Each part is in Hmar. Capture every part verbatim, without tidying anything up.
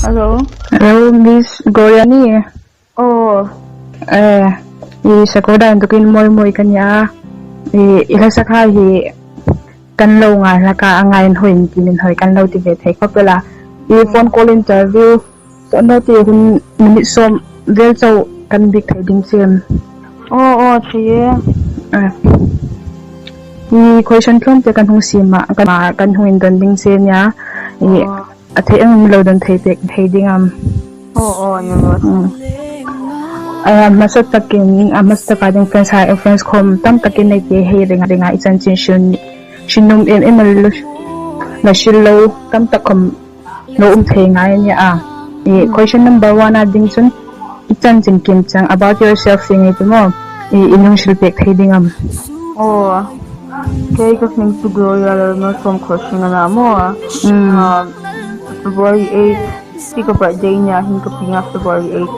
Hello. Hello, Miss Gloria ni. Oh. Eh, i sakawr dai inthawkin mawi mawi ka nih a. I, i hla sakhai hi kan lo ngai hlak a, a ngai an hoi in ti min hoi kan lo ti ve thei khawp el a. I phone call interview, so no ti hun minute sawm vel chau kan bik thei ding che em. Oh, oh, thei e. Ah. I question tlawm te kan hung siem a, kan, kan hung indon ding che a nih a. I, oh. A thei ang lo don thei pek thei ding am. Oh, oh, ni lo. Hmm. A hmasa takin, a hmasa taka ding friends hai, friends khom tam takin nei te hei ring ring a i chanchin hril, hril nuom em em a lo, la hril lo tam tak khom lo um thei ngai a nih a. I, hmm, question number one a ding chun, i chanchin kimchang about yourself ti ngei ti maw. I, i hung hril pek thei ding am. Oh. Kei ka hming chu Gloria Lalmuanthawm Khawhring a na maw. Mm. Ah, February eight, hi ka birthday ni a, hin ka pi nga February eight.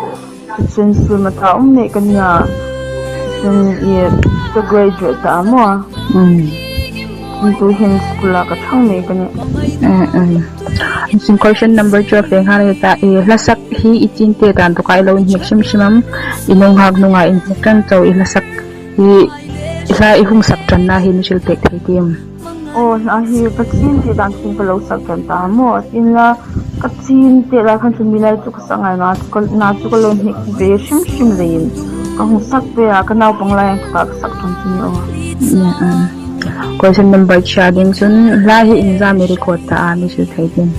Chun school ma ta um nei ka nih a. Chun i ka graduate ta maw. Mm. Chun tu hin school a ka ṭhang nei ka nih. Mm, mm. Chun question number twelve ve nghal ei ta, i hla sak hi i chin te dan tu kai lo inhnik hrim hrim am, i nunghak hnunga inhnik ṭan chau i hla sak hi, i hla i hung sak ṭanna hi mi hril pek thei ding am. Oh, hla hi ka chin te dan chun ka lo sak ṭan ta maw. Tin la ka chin te lai khan chu mi lai chu ka sak ngai na chu ka, na chu ka lo hnik ve hrim hrim leiin ka hung sak ve a, ka naupang lai ang ka sak ṭan chu ni aw. Yeah, um. Question number three a ding chun hla hi iengzam i record ta a mi hril thei ding am.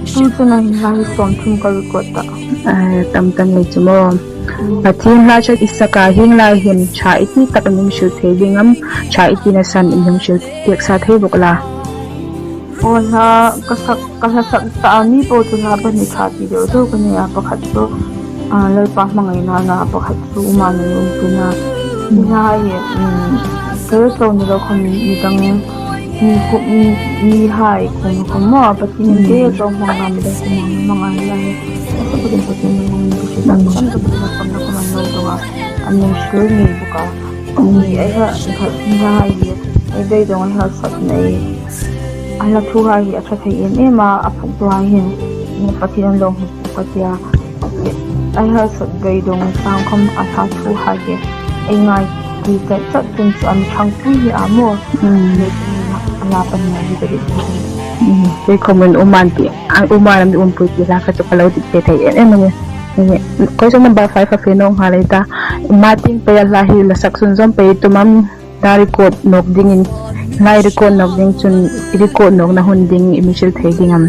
Tu chena hin hla hi sawmthum ka record ta. Ah, tam ta ngei chu maw. Mm. Pathien hla ṭhat i sak a, hieng lai hin ṭha i ti tak mi hung hril thei ding am, ṭha i tina san mi hung hril pek sa thei bawk la. Aw, hla ka sak, ka hla sak ta a mi po chu hla pahni ṭha ti deu deu ka nei a, pakhat chu, ah, Lalpa hmangaina a na, pakhat chu Uma neium tina. Mm. Hla hi, mm, ka lo ni lo khawm mi dang mi khawm, mi, mihai khawm khawm maw, Pathienin, mm, kei a ṭawng hmang lam deu khawm hmang, hmang a ni a hi. Asa Pathien, Pathien hmang ni ka hriet a, mm, khawm ka hmang khawm na khawm an lo dawng a, an lo hril ngei bawk a. Mm. Ni ei ha, khat ni ha ei, ei beidawng ei harsatna ei. A hla thuhai hi a ṭha thei em em a, a phuoktuhai hin Pathien an lo hmu ka tia. Ei harsat beidawng sang khawm a hla thuhai hi ei ngai ti chat chat chun chu a mi ṭhangpui hi a maw. Mm. Ni a hla pahni hi ka dik. Mm. Kei khawmin Uman ti, a, Uman a mi umpui ti hla kha chu ka lo dik thei thei em em a nih. Ni, question number five a fe naw nghal ei ta. Hma tieng peia hla hi la sak sunzawm pei tum am? Hla record nawk dingin, hla record nawk ding chun, record nawkna hun ding i mi hril thei ding am?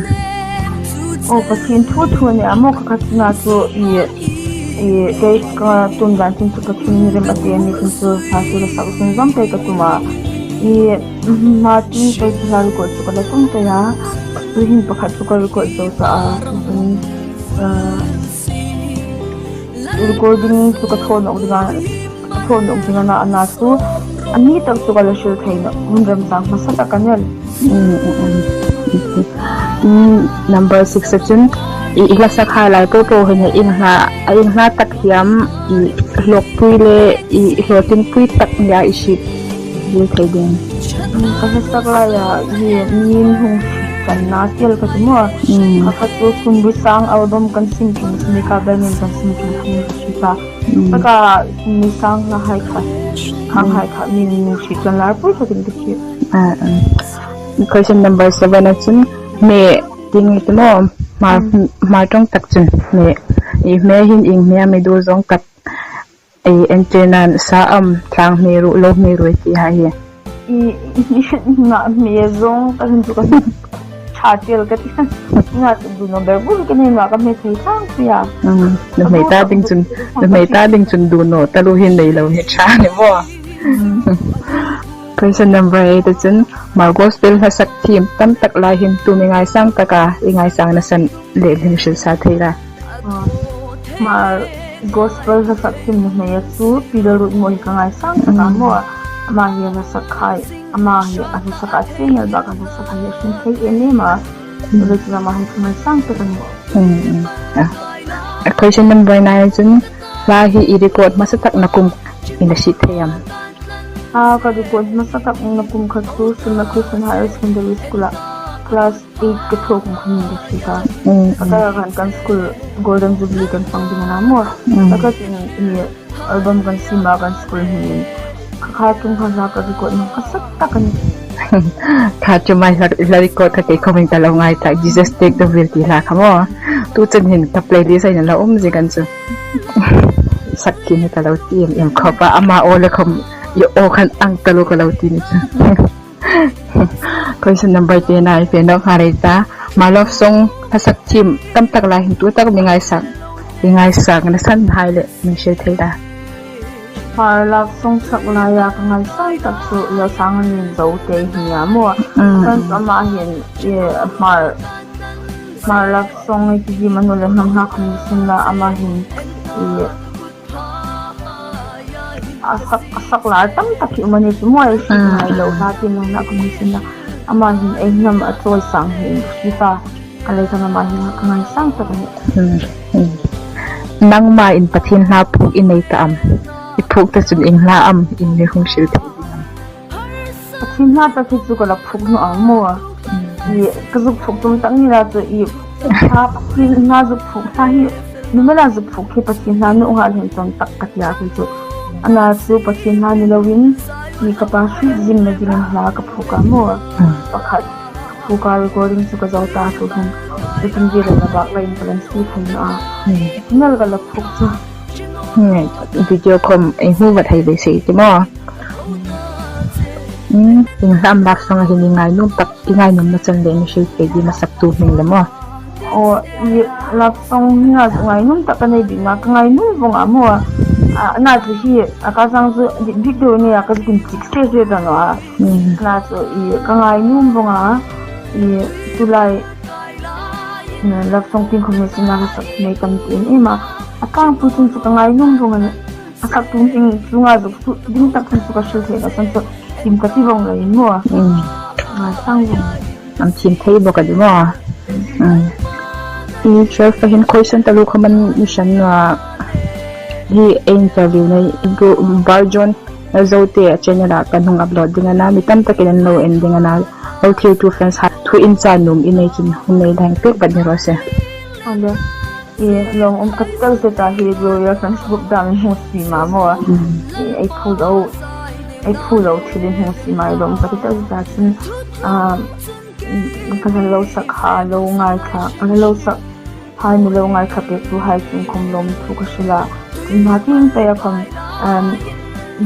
Aw, Pathien thu thu a ni a maw, kha kha chena chu i, i, kei ka tum dan chun chu Pathienin rem a ti a ni chun chu hla chu la sak sunzawm pei ka tum a. I, hma tieng pei chu hla record chu ka la tum pei a. Tuhin pakhat chu ka record zo ta a. Tuhin, ah, recording chu ka thaw nawk ding a. A thaw nawk ding a na, a na chu a ni tak chu ka la hril thei nawh, hun remchang hmasa tak a nih. Mm, mm, mm. Mm, number six a chun, i, i hla sakhai lai po po hin ieng hla, a ieng hla tak hiam, i hlawkpui le, i hlawtlingpui tak nia i hriet hril thei ding? Mm, ka hla sak laia hi mi'n hung hriet ṭanna tiel ka ti maw. Mm. Kha kha chu Sumrisang album kan sim ṭhin, Sumika Band-in kan sim ṭhin kha ka hriet a. Mm. Taka Sumrisang hla hai kha, khang hai kha, mi, mi hriet kan lar pui kha tin ka hriet. Ah, ah. Question number seven a chun, hme ti ngei ti maw, Hmar, mm, Hmar ṭawng tak chun hme. I hme hin ieng hme am i duh zawng tak. I entirnan sa am, thlang hme ruh, lo hme ruh ti hai hi. I, i, i, ngah hme zawng ka hin chu ka ṭha tiel ka ti. Ngah chu duh naw ber bur ka nei naw, ka hme thei tlangpui a. Mm, nuhmei ta ding chun, nuhmei ta ding chun duh naw taluo hin nei lo hi ṭha ni maw. Mm. Question number eight a chun, Hmar gospel hla sak thiem tam tak lai hin tu mi ngaisang taka i ngaisangna san le hlim hril sa thei la. Ah, Hmar gospel hla sak thiem nuhmei a chu Pi Lalruotmawi hi ka ngaisang tak a maw. Ama hi a hla sak hai, ama hi a hla sak a che ngei bak a hla sak hai a hring thei em em a. Mm. Chu le chu ama hi ka ngaisang tak a nih. Mm, mm. Ah. Question number nine chun, hla hi i record hmasa tak na kum i la hriet thei am? Ah, ka record hmasa tak na kum kha chu Sunna Christian Higher Secondary School-a Class eight ka thaw kum khan ka si ta. Mm, mm. Ka ta khan kan school Golden Jubilee kan hmang ding a na maw. Mm. Taka tin i album kan siem a kan school hmingin. Kha kha tum khan la ka record ni ka sak tak a nih. Kha chu mai la, la record kha kei khawmin ka lo ngai ta. Jesus Take the Wheel ti hla kha maw. Tu chen hin ka playlist a inla um zie kan chu. Sak khin ka lo ti em em khawp a. Ama aw le khawm i aw khan ang ta lo ka lo ti ni chu. Question number ten-a ei fe nawk nghal ei ta. Hmar love song hla sak thiem tam tak lai hin tu tak mi ngaisak, mi ngaisakna san hai le mi hril thei ta. Hmar love song sak laia ka ngaisang tak chu Lalsanglien Zote hi a maw. Mm. Kan ama hin, e, Hmar, Hmar love song ei ti hi manu le hnam hla khawm sin la ama hin, e, a sak, a sak lai tam tak hi um a ni chu maw, ei hriet ngai lo hla ti nang na ka hmu sin la. Ama hin ei hnam a chawisang hi in hriet a, a lei kan ama hin ka ngaisang tak a nih. Hmm, hmm. Nangma in Pathien hla phuok i nei ta am? I phuok ta chun ieng hla am in mi hung hril thei ding am? Pathien hla tak hi chu ka la phuok naw a maw. I ka zuk phuok tum tak ni la chu i hla Pathien hla zuk phuok hla hi, numela zuk phuok hi Pathien hla naw nga len chang tak ka tia hi chu. Ana chu Pathien hla ni loin i ka pa hriet zingna dingin hla ka phuok a maw. Mm. Pakhat phuok a, recording chu ka zo ta chu hin. Chu tin dil la bak lain ka lan si thei naw a. Mm. Nal ka la phuok chu. Hmm, video khawm ei hmu vat hai ve sei ti maw. Hmm, ieng hla am love song a hin i ngainuom tak, i ngainuomna chan le mi hril thei ding a saktu hming le maw. Aw, i love song hi nga chu ngainuom tak ka nei bik a, ka ngainuom vawng a maw. A, ana chu hi, a ka chang chu dik dik deu ni a ka zuk inchik se se ta naw a. Hmm. Ana chu i ka ngainuom vawng a, i tulai, mm, love song tin khawm ni sin la ka sak nei tam ti em em a. A tlangpui chun chu ka ngainuom vawng a nih. A saktu hming chunga zuk suok ding tak chun chu ka hril theina san chu tim ka ti vawng lo in maw. Mm. Ngaisang vawng. An thiem thei bawk a ni maw. Mm. I twelve-a hin question taluo khawm an mi hril naw a. Hi ei interview nei Bar John Zote a channel-a kan hung upload ding a na, mi tam takin an lo en ding a na. Lo thlirtu fans hai thu inchah nuom i nei chun hun nei dang pek bat ni raw se. Awle. I lawmum ka ti tak zet a, hi Gloria Fans Group dam in hung siem a maw. Mm. I, ei phu lo, ei phu lo thil in hung siem a, i lawmum ka ti tak zet a chun, ah, ka hla lo sak hai lo ngaithlak, ka hla lo sak hai mi lo ngaithlak pektu hai chung khawm lawmthu ka hril a. Tin, hma tieng peia khawm, um,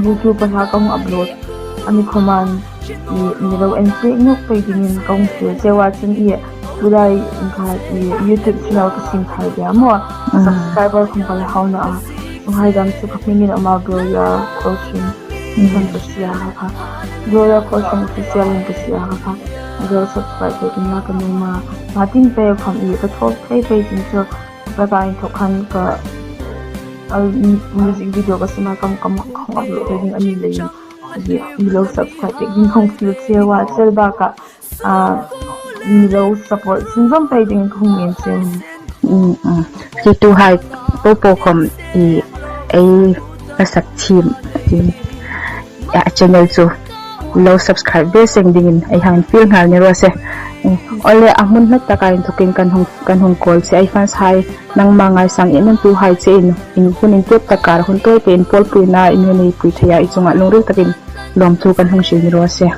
YouTube-a hla ka hung upload a ni khawmin, i, mi lo en chek nawk pei dingin ka hung fiel cheu a, chun i, tulai in kha, i, YouTube channel ka siem thei ve a maw. Mm. Subscriber khawm ka la hau naw a. Chuonghai dam chu ka hmingin a um a, Gloria Kholhring. Mm. Kan ka hril a kha. Gloria Kholhring Official in ka hril a kha. Gloria subscribe pei ding la ka nuom a. Hma tieng peia khawm i ka thaw thei pei ding chu. Ka ta inthawk khan ka, a, music video ka siem a, ka, ka, ka hung upload thei ding a ni leiin. I, i lo subscribe pek ding ka hung fiel cheu a, chel bakah, a, mi lo support sunzawm pei ding ka hung ngen cheu. Mm, mm. Hrietuhai popo khawm i, ei hla sak thiem, a channel chu lo subscribe ve seng dingin ei hang fiel nghal ni raw se. Awle, a hmun hlat taka inthawkin kan hung, kan hung call che, ei fans hai nangma ngaisang em em tuhai che in, in hun intep taka hun tawi pei in pawlpuina in hun ei pui thei a, i chunga lungril takin lawmthu kan hung hril ni raw se.